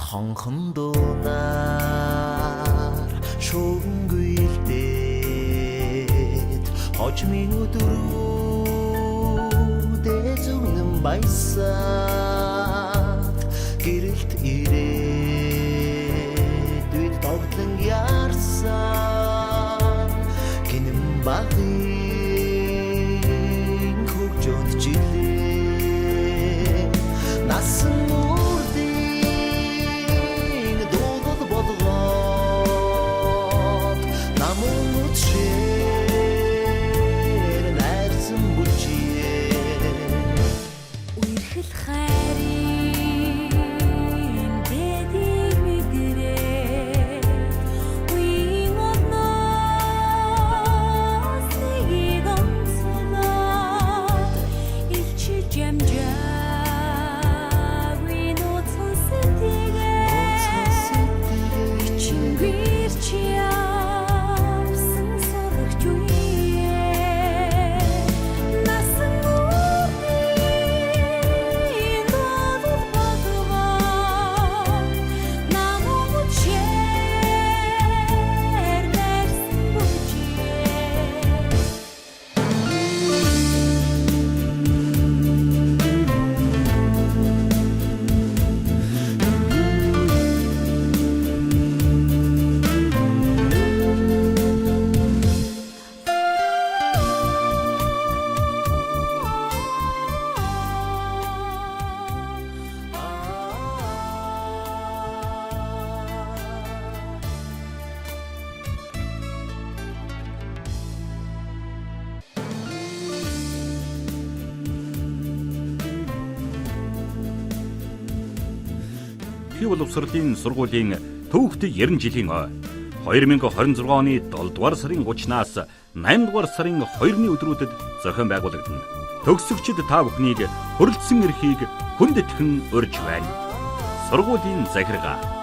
Хонхон дуунаар шүнгүйлдээд хожмын өдрүүдээ зүгнэн баясаад гэрэлт ирээдүйд тогтлон ярсан гинэн багын хөгжөөнд жилээ насан үрдийн дуулал болгоод намун үдшээр найрсан бүлжээ. Үерхэл хайрын бэдийг мэдрээ үеийн одноос нэгийг онцлоод илчилж амжаагүй нууцхан сэтгэгээ Чингэрч явсан сурагч үеэ насан үрдийн дуулал болгоод намун үдшээр найрсан бүжээ. Дэлхийн боловсролын сургуулийн төвөгт 90 жилийн ой 2026 оны 7 дугаар сарын 30-наас 8 дугаар сарын 2-ны өдрүүдэд зохион байгуулагдана. Төгсөгчд та бүхнийг хүрэлцэн ирэхийг хүндэтгэн урьж байна. Сургуулийн захиргаа.